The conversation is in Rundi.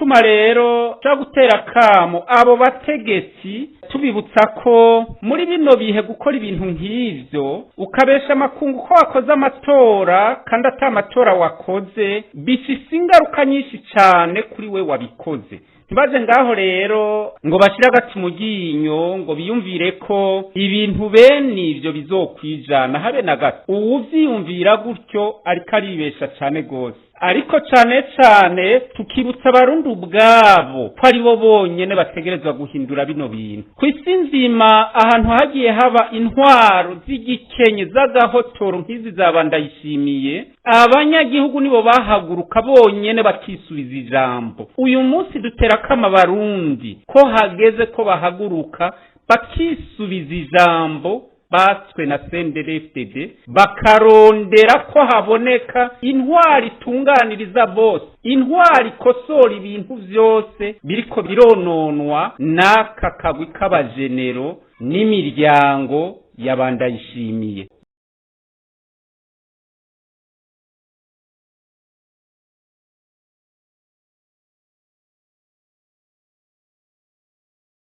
Gituma rero cyo gutera kamo abo bategetsi, tubibutsa ko muri bino bihe gukora ibintu nk'ivyo, ukabesha amakungu ko wakoze amatora kandi ata matora wakoze, bifise ingaruka nyinshi cane kuri we wabikoze. Ntibaze ngaho rero ngo bashire agati mu ryinyo, ngo biyumvire ko ibintu bene ivyo bizokwijana, habe na gato. Uwuvyiyumvira gutyo ariko aribesha cane gose. Ariko cane cane tukibutsa Abarundi ubwabo ko ari bo bonyene bategerezwa guhindura bino bintu. Ku isi nzima, ahantu hagiye haba intwaro z'igikenye, z'agahotoro nk'izi za Ndayishimiye, abanyagihugu nibo bahaguruka bonyene bakisubiza ijambo. Uyu munsi dutera kama Abarundi ko hageze ko bahaguruka bakisubiza ijambo batswe na CNDD-FDD, bakarondera ko haboneka intwari itunganiriza bose, intwari ikosora ibintu vyose biriko birononwa n'aka kagwi k'abajenero n'imiryango y'abandayishimiye.